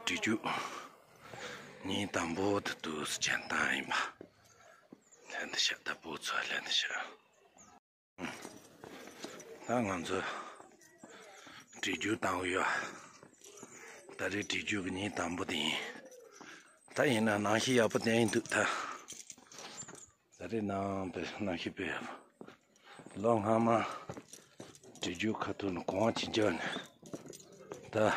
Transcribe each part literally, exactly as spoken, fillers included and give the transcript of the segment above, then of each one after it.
བྲིས་རྒྱུགས་ཉིན་དང་པོ་དེ་དུས་སུ་བྱས་བཏང་ཡིན་པ། ལྷན་དུ་བཤད་ད་བུ་ཚོ་ལྷན་དུ་བཤད། ད་ང་ཚོ་བྲིས་རྒྱུགས་བཏང་གི་ཡོད། ད་རེས་བྲིས་རྒྱུགས་ཀྱི་ཉིན་དང་པོ་དེ་ཡིན། ད་ཡིན་ན་གནམ་གཤིས་ཡག་པོ་བསྟན་ཡིན་འདུག་ད། ད་རེས་ནང་པའི་གནམ་གཤིས་དཔེ་ཡག་པོ། ལོ་སྔ་མ་བྲིས་རྒྱུགས་ཁ་ཐུག་ནས་གོང་ཅི་འཇོག་ནས་ད།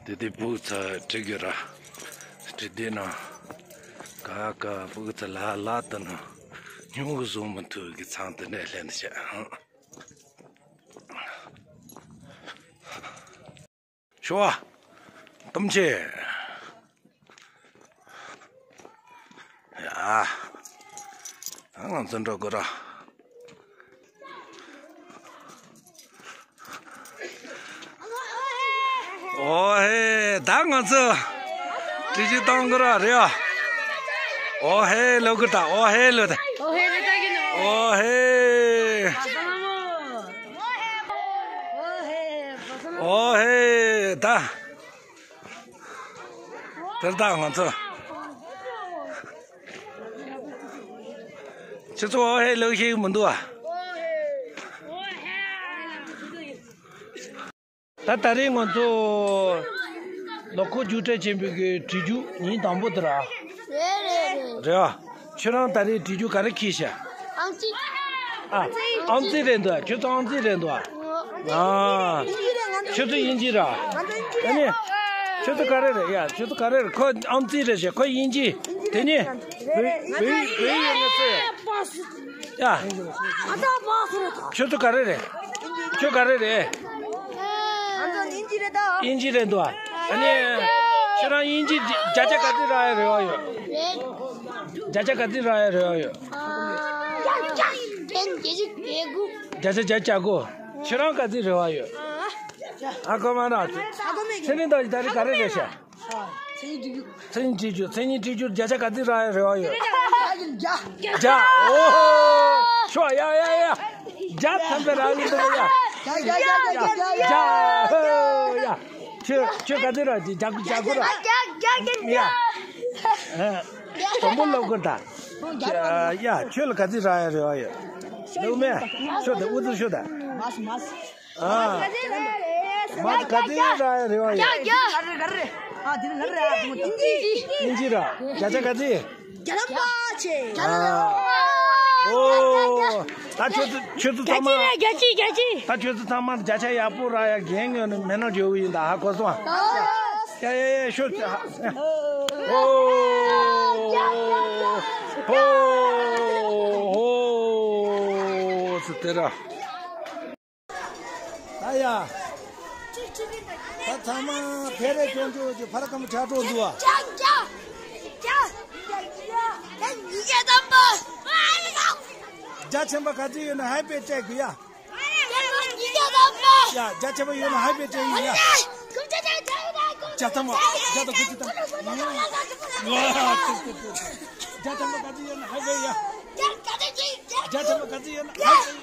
དེ་དེ་ཕྲུ་གུ་ཚོ་བྲིས་རྒྱུགས་ར། བྲིས་དེ་ན། ཀ་ཀ་ཕྲུ་གུ་ཚོ་ལ་ལ་དུ་ནུ། སྨྱུ་གུ་བཟུང་མི་ཐུབ་གི་ཚང་དེ་འདྲ་ལྷན་དུ་བྱས། ཤོ་བ། གཏུམ་ཆེ། ཡ། ད་ང་ཚོ་འགྲོ་དགོས་ར། ཨོ་ཧེ། ད་ང་ཚོ་བྲིས་རྒྱུགས་བཏང་དགོས་ར་རེད་ཨ། ཨོ་ཧེ་ལོ་གུ་ད། ཨོ་ཧེ་ལོ་ད། ཨོ་ཧེ་ལོ་ད་གི་ནོ། ཨོ་ཧེ། ཨོ་ཧེ། ད། དེར་ད་ང་ཚོ། ཁྱེད་ཚོ་ཨོ་ཧེ་ལོ་ཤེས་ཀྱི་མི་འདུག་ཨ། ད་ད་རེས་ང་ཚོ་ལོ་འཁོར་རྒྱུགས་སྤྲོད་ཆེན་པོའི་གི་བྲིས་རྒྱུགས་ཉིན་དང་པོ་དེ་ར། རེད་རེད་རེད། རེད་ཨ། ཁྱོད་རང་ད་རེས་བྲིས་རྒྱུགས་ག་རེ་འཁྱེར་ཤག་ཨང་རྩིས། ཨ། ཨང་རྩིས་རེད་འདུག་ཁྱོད་ཚོ་ཨང་རྩིས་རེད་འདུག་ཨ། ཨ། ཁྱོད་ཚོ་དབྱིན་ཇི་ར། ཨ་ནི། ཁྱོད་ཚོ་ག་རེ་རེད་ཡ། ཁྱོད་ཚོ་ག་རེ་རེད། ཁོ་ཨང་རྩིས་རེད་ཤག་ཁོ་དབྱིན་ཇི། དེ་ནི། བོད་བོད་ཡིག་ཡོད་ན་ཚོ། ཡ། ཁྱོད་ཚོ་ག་རེ་རེད། ཁྱོད་ག་རེ་རེད། དབྱིན་ཇི་རེད་འདུག་ཨ། ཨ་ནི། ཁྱོད་རང་དབྱིན་ཇི་བརྒྱ་ཆ་ག་ཚོད་རག་ཡ་རེ་བ་ཡོད། བརྒྱ་ཆ་ག་ཚོད་རག་ཡ་རེ་བ་ཡོད། བརྒྱ་ཆ་བརྒྱ་ཆ་དགུ། ཁྱོད་རང་ག་ཚོད་རེ་བ་ཡོད། ཨ་ཁོ་མ་ར། ཚེ་རིང་དང་ད་རེས་ག་རེ་རེད་ཤག་མཚན་ཉིད་བྲིས་རྒྱུགས། མཚན་ཉིད་བྲིས་རྒྱུགས། མཚན་ཉིད་བྲིས་རྒྱུགས་བརྒྱ་ཆ་ག་ཚོད་རག་ཡ་རེ་བ་ཡོད། བརྒྱ། བརྒྱ། ཨོ་ཧོ། ཤོ་ཡ་ཡ་ཡ། བརྒྱ་ཐམ་པ་རག་གི་འདུག་ཡ། བརྒྱ། བརྒྱ། ཧོ་ཡ། ཁྱོད་ཁྱོད་ག་ཚོད་རག་གི། བརྒྱ་དགུ། བརྒྱ་དགུ་རག་ཡ། དང་པོ་ལབ་དགོས་ད། ཡ། ཁྱོད་ལ་ག་ཚོད་རག་ཡ་རེ་བ་ཡོད། ལབ་མེད། ཤོ་ད། ཨུ་ཚུགས་ཤོ་ད། མ་སུ་མ་སུ། ཨ། མ་ག་དེ་ར་རེ་བ་ཡོད། ཨ། དེ་ནི་ང་རེ་ཨ། དེ་མོ་དེ། དབྱིན་ཇི་ར། བརྒྱ་ཆ་ག་ཚོད། བརྒྱ་ཐམ་པ་ཆེ། ཨ། ཨོ། ད་ཁྱོད་ཚོ་ཁྱོད་ཚོ་ཚང་མ། བརྒྱ་ཆ་ར། བརྒྱ་ཆ། བརྒྱ་ཆ། ད་ཁྱོད་ཚོ་ཚང་མ་བརྒྱ་ཆ་ཡག་པོ་རག་ཡ་འགན་ངོས་ནས་མེད་ན་བརྗོད་ཡིན་ད། ཧ་གོ་སོང་ཨ། ཡ་ཡ་ཡ། ཤོ། ཨོ། ཨོ། ཨོ། ཙི་དེ་ར། ད་ཡ། ད་ཚང་མ་ཕེ་རེ་སྐྱོན་བརྗོད་ཀྱི་ཕར་ཀམ་ཆ་འགྲོ་འདུག་ཨ། བརྒྱ་ཆེན་པོ་ག་ཚོད་ཡོད་ན་ཧའི་པེ་སྤྲད་དགོས་ཡ། ཡ། བརྒྱ་ཆེན་པོ་ཡོད་ན་ཧའི་པེ་སྤྲད་ཡིན་ཡ། བརྒྱ་ཐམ་པ། བརྒྱ་དང་དགུ་བཅུ་ཐམ་པ། བརྒྱ་ཆེན་པོ་ག་ཚོད་ཡོད་ན་ཧའི་པེ་ཡ། བརྒྱ་ཆེན་པོ་ག་ཚོད་ཡོད་ན་ཧའི་པེ་ཡ།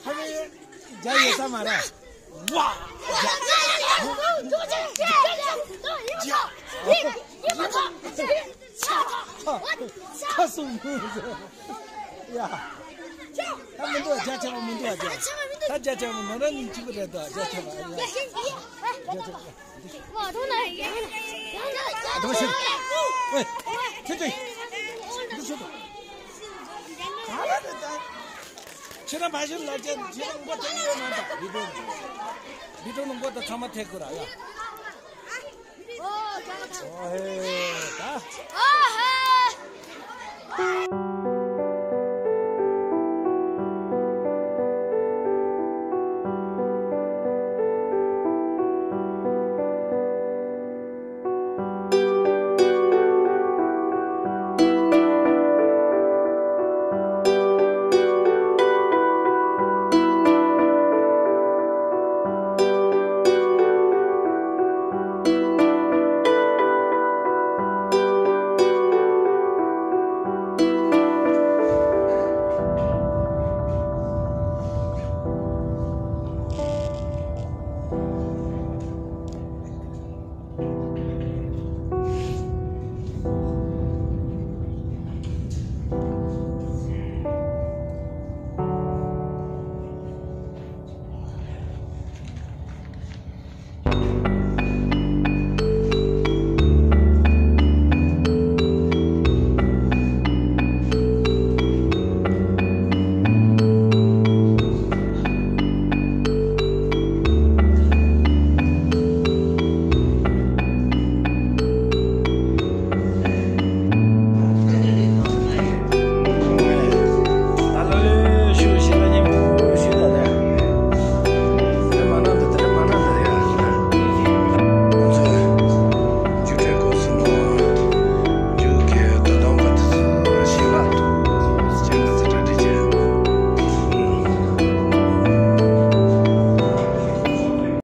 ཧ་ལས་རྒྱ་ཡོད་ས་མ་རེད། ཝ། རྒྱ། རྒྱ། ཁ་སུ་མི་ཡ། ད་མི་འདུག་རྒྱ་ཆེན་པོ་མི་འདུག་རྒྱ། ད་རྒྱ་ཆེན་པོ་ནོར་ར་ཉིན་གཅིག་པུ་རེད་དོ། རྒྱ་ཆེན་པོ་ཨ་ཡ། རྒྱ་ཆེན་པོ། འགྲོ་ཤི། ཨེ། ཁྱེད་ཚོས། འདི་ཚོ། ག་ལ་རེད་ད། ཁྱེད་རང་ཕ་ཤུལ་ལ་ཅན་ཁྱེད་རང་མགོ་ཐེག་ཡོད་མ་ད། བི་ཏྲོ། བི་ཏྲོ་ནང་མགོ་ད་ཚང་མ་ཐེག་དགོས་ར་ཡ། ཨོ་ཧེ་ད། ཨོ་ཧེ།